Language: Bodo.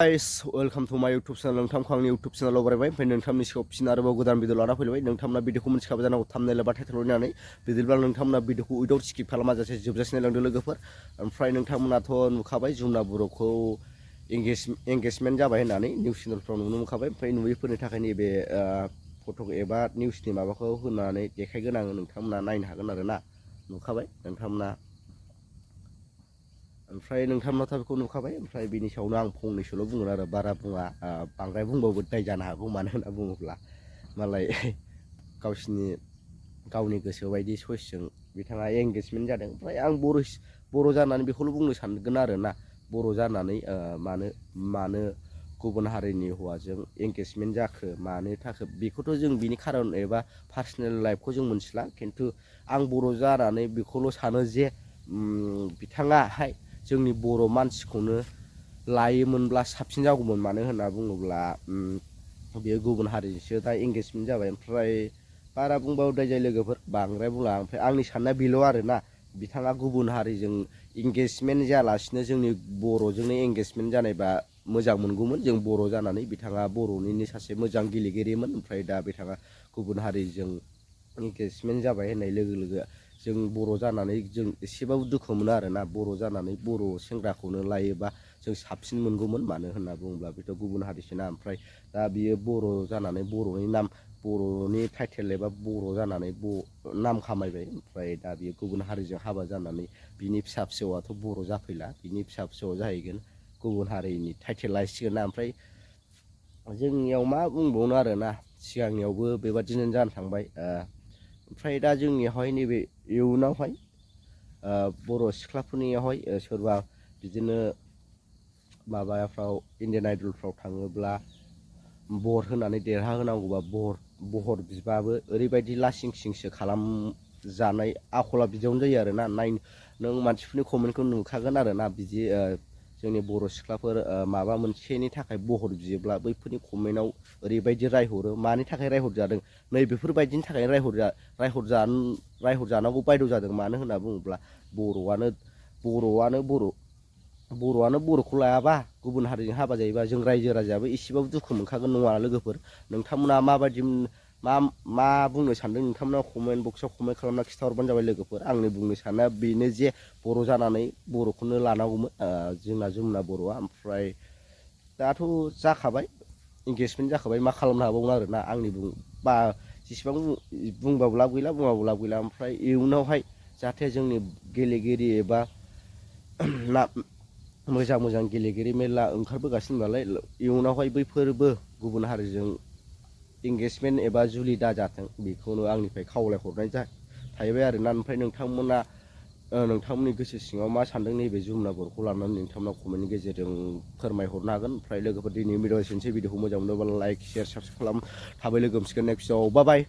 Guys, welcome to my YouTube channel. नोंथांखौ आंनि YouTube channel बरायबाय ओमफ्राय नोंथांनि सिगाङाव फिन आरोबाव गोदान भिडिअ लाना फैबाय। नोंथांमोना भिडिअखौ मिथिखाबाय जानांगौ थाम्बनेल एबा टाइटेल नायनानै बिदिब्ला नोंथांमोना भिडिअखौ उइदाउट स्किप खालामाजासे जोबजासिम नायलांदो लोगोफोर। ओमफ्राय नोंथांमोनाथ' नुखाबाय जुमुना बर'खौ एंगेजमेन्ट जाबाय होननानै निउस चेनेलफ्राव नुनो मोनखाबाय। ओमफ्राय नुयैफोरनि थाखाय नैबे फट' एबा निउसनि माबाखौ होनानै देखायगोन आङो, नोंथांमोना नायनो हागोन आरोना। नुखाबाय नोंथांमोना। ओमफ्राय नोंथांमोनाथ' बेखौ नुखाबाय। ओमफ्राय बिनि सायावनो आं फंनैसोल' बुंगोन आरो बारा बुङा, बांद्राय बुंबाबो दाय जानो हागौ। मानो होनना बुङोब्ला मालाय गावनि गोसो बायदि सइसजों बिथाङा एंगेजमेन्ट जादों। ओमफ्राय आं बर' जानानै बेखौल' बुंनो सानगोन आरोना, बर' जानानै मानो गुबुन हारिनि हौवाजों एंगेजमेन्ट जाखो, मानो थाखो, बेखौथ' जों बिनि खारन एबा पार्सनेल लाइफखौ जों मोनथिला। खिन्थु आं बर' जानानै बेखौल' सानो जे बिथाङाहाय जोंनि बर' मानसिखौनो लायोमोनब्ला साबसिन जागौमोन। मानो होनना बुङोब्ला बेयो गुबुन हारिजोंसो दा एंगेजमेन्ट जाबाय। ओमफ्राय बारा बुंबाबो दाय जायो लोगोफोर, बांद्राय बुंला। ओमफ्राय आंनि साननाया बेल' आरोना, बिथाङा गुबुन हारिजों एंगेजमेन्ट जायालासिनो जोंनि बर'जोंनो एंगेजमेन्ट जानायबा मोजां मोनगौमोन। जों बर' जानानै बिथाङा बर'निनो सासे मोजां गेलेगिरिमोन। ओमफ्राय दा बिथाङा गुबुन हारिजों एंगेजमेन्ट जाबाय होननाय लोगो लोगो जों बर' जानानै जों एसेबाबो दुखु मोनो आरोना। बर' जानानै बर' सेंग्राखौनो लायोबा जों साबसिन मोनगौमोन। मानो होनना बुङोब्ला बेथ' गुबुन हारिसोना। ओमफ्राय दा बियो बर' जानानै बर'नि टाइटेल एबा बर' जानानै नाम खामायबाय। ओमफ्राय दा बियो गुबुन हारिजों हाबा जानानै बिनि फिसा फिसौआथ' बर' जाफैला, बिनि फिसा फिसौआ जाहैगोन गुबुन हारिनि टाइटेल लायसिगोन ना। ओमफ्राय जोंनियाव मा बुंबावनो आरोना, सिगांनियावबो बेबादिनो जानो थांबाय। ओमफ्राय दा जोंनियावहाय नैबे इयुनावहाय बर' सिख्लाफोरनियावहाय सोरबा बिदिनो माबाफ्राव इण्डियान आइडलफ्राव थाङोब्ला बर होनानै देरहाहोनांगौबा बहर बिबाबो ओरैबायदि लासिं सिंसो खालामजानाय आखला बिदियावनो जायो आरोना। नों मानसिफोरनि कमेन्टखौ नुखागोन आरोना, बिदि जोंनि बर' सिख्लाफोर माबा मोनसेनि थाखाय बहर बियोब्ला बैफोरनि कमेन्टआव ओरैबायदि रायहरो, मानि थाखाय रायहरजादों, नैबेफोरबायदिनि थाखाय रायहरजानांगौ बायद' जादों। मानो होनना बुङोब्ला बर'आनो बर'खौ लायाबा गुबुन हारिजों हाबा जायोबा जों रायजो राजायाबो एसेबाबो दुखु मोनखागोन नङा लोगोफोर। नोंथांमोना माबायदि मा बुंनो सानदों, नोंथांमोना कमेन्ट बक्सआव कमेन्ट खालामना खिन्थाहरबानो जाबाय लोगोफोर। आंनि बुंनो साननाया बेनो जे बर' जानानै बर'खौनो लानांगौमोन जोंना जुमुना बर'आ। ओमफ्राय दाथ' जाखाबाय, एंगेजमेन्ट जाखाबाय, मा खालामनो हाबावनो आरोना। आंनि जेसेबां बुंबाबो लाब गैला, बुङाबो लाब गैला। ओमफ्राय इयुनावहाय जाहाथे जोंनि गेलेगिरि एबा मोजां गेलेगिरि मेरला ओंखारबोगासिनो नालाय, इयुनावहाय बैफोरबो गुबुन हारिजों एंगेजमेन्ट एबा जुलि दाजाथों, बेखौनो आंनिफ्राय खावलायहरनाय थाहैबाय आरोना। ओमफ्राय नोंथांमोननि गोसो सिङाव मा सानदों नैबे जुमुना बर'खौ लानानै, नोंथांमोना कमेन्टनि गेजेरजों फोरमायहरनो हागोन। ओमफ्राय लोगोफोर दिनैनि भिडिअ एसेनोसै, भिडिअखौ मोजां मोनोब्ला लाइक, शेयार, साबस्क्राइब थाबै लोगो मोनसिगोन नेक्स्ट भिडिअआव। बाय बाय।